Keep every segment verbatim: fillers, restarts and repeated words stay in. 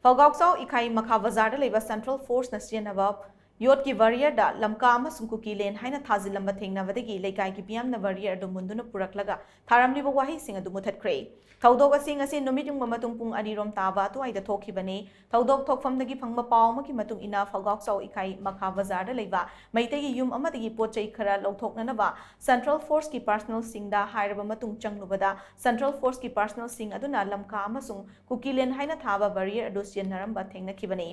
ꯐꯥꯎꯒꯥꯎꯆꯥꯎ ꯏꯈꯥꯏ ꯃꯈꯥ ꯕꯖꯥꯔꯗ ꯂꯩꯕ ꯁꯦꯟꯇ꯭ꯔꯦꯜ ꯐꯣꯔꯁꯅ ꯁꯤꯖꯤꯟꯅꯕ ꯌꯣꯠꯀꯤ ꯕꯦꯔꯤꯌꯔꯗ ꯂꯝꯀꯥ ꯑꯃꯁꯨꯡ ꯀꯨꯀꯤ ꯂꯦꯟ ꯍꯥꯏꯅ ꯊꯥꯖꯤꯜꯂꯝꯕ ꯊꯦꯡꯅꯕꯗꯒꯤ ꯂꯩꯀꯥꯏꯒꯤ ꯃꯤꯌꯥꯝꯅ ꯕꯦꯔꯤꯌꯔ ꯑꯗꯨ ꯃꯨꯟꯗꯨꯅ ꯄꯨꯔꯛꯂꯒ ꯊꯥꯔꯝꯂꯤꯕ ꯋꯥꯍꯩꯁꯤꯡ ꯑꯗꯨ ꯃꯨꯊꯠꯈ꯭ꯔꯦ꯫ ꯊꯧꯗꯣꯛ ꯑꯁꯤ ꯉꯁꯤ ꯅꯨꯃꯤꯠ ꯌꯨꯡꯕ ꯃꯇꯨꯡ ꯄꯨꯡ ꯑꯅꯤꯔꯣꯝ ꯇꯥꯕ ꯑꯗꯨꯋꯥꯏꯗ ꯊꯣꯛꯈꯤꯕꯅꯤ꯫ ꯊꯧꯗꯣꯛ ꯊꯣꯛꯐꯝꯗꯒꯤ ꯐꯪꯕ ꯄꯥꯎ ꯑꯃꯒꯤ ꯃꯇꯨꯡ ꯏꯟꯅ, ꯐꯥꯎꯒꯥꯎꯆꯥꯎ ꯏꯈꯥꯏ ꯃꯈꯥ ꯕꯖꯥꯔꯗ ꯂꯩꯕ ꯃꯩꯇꯩꯒꯤ ꯌꯨꯝ ꯑꯃꯗꯒꯤ ꯄꯣꯠ ꯆꯩ ꯈꯔ ꯂꯧꯊꯣꯛꯅꯅꯕ ꯁꯦꯟꯇ꯭ꯔꯦꯜ ꯐꯣꯔꯁꯀꯤ ꯄꯥꯔꯁꯅꯦꯜꯁꯤꯡꯗ ꯍꯥꯏꯔꯕ ꯃꯇꯨꯡ ꯆꯪꯂꯨꯕꯗ, ꯁꯦꯟꯇ꯭ꯔꯦꯜ ꯐꯣꯔꯁꯀꯤ ꯄꯥꯔꯁꯅꯦꯜꯁꯤꯡ ꯑꯗꯨꯅ ꯂꯝꯀꯥ ꯑꯃꯁꯨꯡ ꯀꯨꯀꯤ ꯂꯦꯟ ꯍꯥꯏꯅ ꯊꯥꯕ ꯕꯦꯔꯤꯌꯔ ꯑꯗꯨ ꯁꯤꯖꯤꯟꯅꯔꯝꯕ ꯊꯦꯡꯅꯈꯤꯕꯅꯤ꯫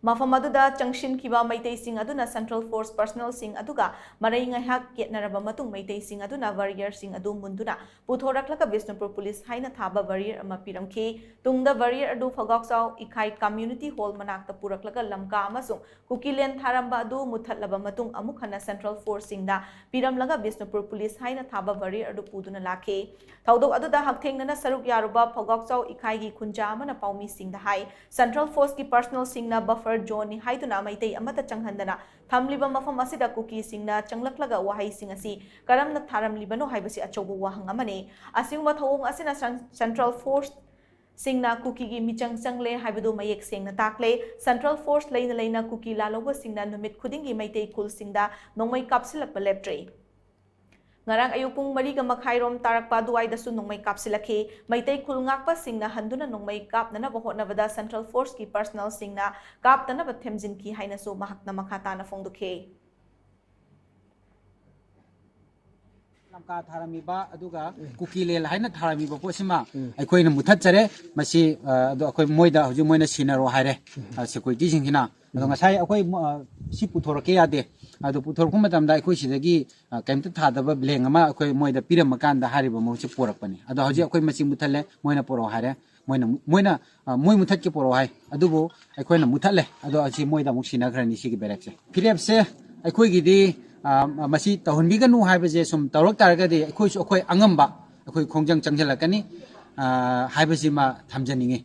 ꯃꯐꯝ ꯑꯗꯨꯗ ꯆꯪꯁꯤꯟꯈꯤꯕ ꯃꯩꯇꯩꯁꯤꯡ ꯑꯗꯨꯅ ꯁꯦꯟꯇ꯭ꯔꯦꯜ ꯐꯣꯔꯁ ꯄꯥꯔꯁꯅꯦꯜꯁꯤꯡ ꯑꯗꯨꯒ ꯃꯔꯩ ꯉꯥꯏꯍꯥꯛ ꯌꯦꯠꯅꯔꯕ ꯃꯇꯨꯡ, ꯃꯩꯇꯩꯁꯤꯡ ꯑꯗꯨꯅ ꯕꯦꯔꯤꯌꯔꯁꯤꯡ ꯑꯗꯨ ꯃꯨꯟꯗꯨꯅ ꯄꯨꯊꯣꯔꯛꯂꯒ ꯕꯤꯁꯅꯨꯄꯨꯔ ꯄꯨꯂꯤꯁ ꯍꯥꯏꯅ ꯊꯥꯕ ꯕꯦꯔꯤꯌꯔ ꯑꯃ ꯄꯤꯔꯝꯈꯤ꯫ ꯇꯨꯡꯗ ꯕꯦꯔꯤꯌꯔ ꯑꯗꯨ ꯐꯥꯎꯒꯥꯎꯆꯥꯎ ꯏꯈꯥꯏ ꯀꯝꯃ꯭ꯌꯨꯅꯤꯇꯤ ꯍꯣꯜ ꯃꯅꯥꯛꯇ ꯄꯨꯔꯛꯂꯒ ꯂꯝꯀꯥ ꯑꯃꯁꯨꯡ ꯀꯨꯀꯤ ꯂꯦꯟ ꯊꯥꯔꯝꯕ ꯑꯗꯨ ꯃꯨꯊꯠꯂꯕ ꯃꯇꯨꯡ, ꯑꯃꯨꯛ ꯍꯟꯅ ꯁꯦꯟꯇ꯭ꯔꯦꯜ ꯐꯣꯔꯁꯁꯤꯡꯗ ꯄꯤꯔꯝꯂꯒ ꯕꯤꯁꯅꯨꯄꯨꯔ ꯄꯨꯂꯤꯁ ꯍꯥꯏꯅ ꯊꯥꯕ ꯕꯦꯔꯤꯌꯔ ꯑꯗꯨ ꯄꯨꯗꯨꯅ ꯂꯥꯛꯈꯤ꯫ ꯊꯧꯗꯣꯛ ꯑꯗꯨꯗ ꯍꯛꯊꯦꯡꯅꯅ ꯁꯔꯨꯛ ꯌꯥꯔꯨꯕ ꯐꯥꯎꯒꯥꯎꯆꯥꯎ ꯏꯈꯥꯏꯒꯤ ꯈꯨꯟꯖꯥ ꯑꯃꯅ ꯄꯥꯎꯃꯤꯁꯤꯡꯗ ꯍꯥꯏ, ꯁꯦꯟꯇ꯭ꯔꯦꯜ ꯐꯣꯔꯁꯀꯤ ꯄꯥꯔꯁꯅꯦꯜꯁꯤꯡꯅ ꯕꯐꯔ ꯖꯣꯟꯅꯤ ꯍꯥꯏꯗꯨꯅ ꯃꯩꯇꯩ ꯑꯃꯠꯇ ꯆꯪꯍꯟꯗꯅ ꯊꯝꯂꯤꯕ ꯃꯐꯝ ꯑꯁꯤꯗ ꯀꯨꯀꯤꯁꯤꯡꯅ ꯆꯪꯂꯛꯂꯒ ꯋꯥꯍꯩꯁꯤꯡ ꯑꯁꯤ ꯀꯔꯝꯅ ꯊꯥꯔꯝꯂꯤꯕꯅꯣ ꯍꯥꯏꯕꯁꯤ ꯑꯆꯧꯕ ꯋꯥꯍꯪ ꯑꯃꯅꯤ꯫ ꯑꯁꯤꯒꯨꯝꯕ ꯊꯧꯑꯣꯡ ꯑꯁꯤꯅ ꯁꯦꯟ-, ꯁꯦꯟꯇ꯭ꯔꯦꯜ ꯐꯣꯔꯁ ꯁꯤꯡꯅ ꯀꯨꯀꯤꯒꯤ ꯃꯤꯆꯪ ꯆꯪꯂꯦ ꯍꯥꯏꯕꯗꯨ ꯃꯌꯦꯛ ꯁꯦꯡꯅ ꯇꯥꯛꯂꯦ꯫ ꯁꯦꯟꯇ꯭ꯔꯦꯜ ꯐꯣꯔꯁ ꯂꯩꯅ ꯂꯩꯅ ꯀꯨꯀꯤ ꯂꯥꯜꯍꯧꯕꯁꯤꯡꯅ ꯅꯨꯃꯤꯠ ꯈꯨꯗꯤꯡꯒꯤ ꯃꯩꯇꯩ ꯈꯨꯜꯁꯤꯡꯗ ꯅꯣꯡꯃꯩ ꯀꯥꯞꯁꯤꯜꯂꯛꯄ ꯂꯦꯞꯇ꯭ꯔꯤ꯫ ꯉꯔꯥꯡ ꯑꯌꯨꯛ ꯄꯨꯡ ꯃꯔꯤꯒ ꯃꯈꯥꯏꯔꯣꯝ ꯇꯥꯔꯛꯄ ꯑꯗꯨꯋꯥꯏꯗꯁꯨ ꯅꯣꯡꯃꯩ ꯀꯥꯞꯁꯤꯜꯂꯛꯈꯤ꯫ ꯃꯩꯇꯩ ꯈꯨꯜ ꯉꯥꯛꯄꯁꯤꯡꯅ ꯍꯟꯗꯨꯅ ꯅꯣꯡꯃꯩ ꯀꯥꯞꯅꯅꯕ ꯍꯣꯠꯅꯕꯗ ꯁꯦꯟꯇ꯭ꯔꯦꯜ ꯐꯣꯔꯁꯀꯤ ꯄꯥꯔꯁꯅꯦꯜꯁꯤꯡꯅ ꯀꯥꯞꯇꯅꯕ ꯊꯦꯝꯖꯤꯟꯈꯤ ꯍꯥꯏꯅꯁꯨ ꯃꯍꯥꯛꯅ ꯃꯈꯥ ꯇꯥꯅ ꯐꯣꯡꯗꯣꯛꯈꯤ꯫ ꯂꯝꯀꯥ ꯊꯥꯔꯝꯃꯤꯕ ꯑꯗꯨꯒ ꯀꯨꯀꯤ ꯂꯦꯟ ꯍꯥꯏꯅ ꯊꯥꯔꯝꯃꯤꯕ ꯄꯣꯠꯁꯤꯃ ꯑꯩꯈꯣꯏꯅ ꯃꯨꯊꯠꯆꯔꯦ꯫ ꯃꯁꯤ, ꯑ, ꯑꯗꯣ ꯑꯩꯈꯣꯏ ꯃꯣꯏꯗ ꯍꯧꯖꯤꯛ ꯃꯣꯏꯅ ꯁꯤꯟꯅꯔꯣ ꯍꯥꯏꯔꯦ, ꯑ, ꯁꯦꯀ꯭ꯌꯨꯔꯤꯇꯤꯁꯤꯡꯁꯤꯅ꯫ ꯑꯗꯣ ꯉꯁꯥꯏ ꯑꯩꯈꯣꯏ, ꯑ, ꯁꯤ ꯄꯨꯊꯣꯔꯛꯀꯦ ꯌꯥꯗꯦ꯫ ꯑꯗꯣ ꯄꯨꯊꯣꯔꯛꯄ ꯃꯇꯝꯗ ꯑꯩꯈꯣꯏ ꯁꯤꯗꯒꯤ, ꯑ, ꯀꯩꯝꯇ ꯊꯥꯗꯕ ꯕ꯭ꯂꯦꯡ ꯑꯃ ꯑꯩꯈꯣꯏ ꯃꯣꯏꯗ ꯄꯤꯔꯝꯃ ꯀꯥꯟꯗ ꯍꯥꯏꯔꯤꯕ ꯃꯍꯨꯠꯁꯦ ꯄꯣꯔꯛꯄꯅꯤ꯫ ꯑꯗꯣ ꯍꯧꯖꯤꯛ ꯑꯩꯈꯣꯏ ꯃꯁꯤ ꯃꯨꯊꯠꯂꯦ, ꯃꯣꯏꯅ ꯄꯣꯔꯛꯑꯣ ꯍꯥꯏꯔꯦ꯫ ꯃꯣꯏꯅ, ꯃꯣꯏꯅ, ꯑ, ꯃꯣꯏ ꯃꯨꯊꯠꯀꯦ ꯄꯣꯔꯛꯑꯣ ꯍꯥꯏ, ꯑꯗꯨꯕꯨ ꯑꯩꯈꯣꯏꯅ ꯃꯨꯊꯠꯂꯦ꯫ ꯑꯗꯣ ꯑꯁꯤ ꯃꯣꯏꯗ ꯑꯃꯨꯛ ꯁꯤꯟꯅꯈ꯭ꯔꯅꯤ ꯁꯤꯒꯤ ꯕꯦꯔꯦꯛꯁꯦ꯫ ꯐꯤꯔꯦꯞꯁꯦ ꯑꯩꯈꯣꯏꯒꯤꯗꯤ, ꯑ, ꯃꯁꯤ ꯇꯧꯍꯟꯕꯤꯒꯅꯨ ꯍꯥꯏꯕꯁꯦ ꯁꯨꯝ ꯇꯧꯔꯛ ꯇꯥꯔꯒꯗꯤ ꯑꯩꯈꯣꯏꯁꯨ ꯑꯩꯈꯣꯏ ꯑꯉꯝꯕ ꯑꯩꯈꯣꯏ ꯈꯣꯡꯖꯪ ꯆꯪꯁꯤꯜꯂꯛꯀꯅꯤ, ꯑ, ꯍꯥꯏꯕꯁꯤꯃ ꯊꯝꯖꯅꯤꯡꯉꯤ꯫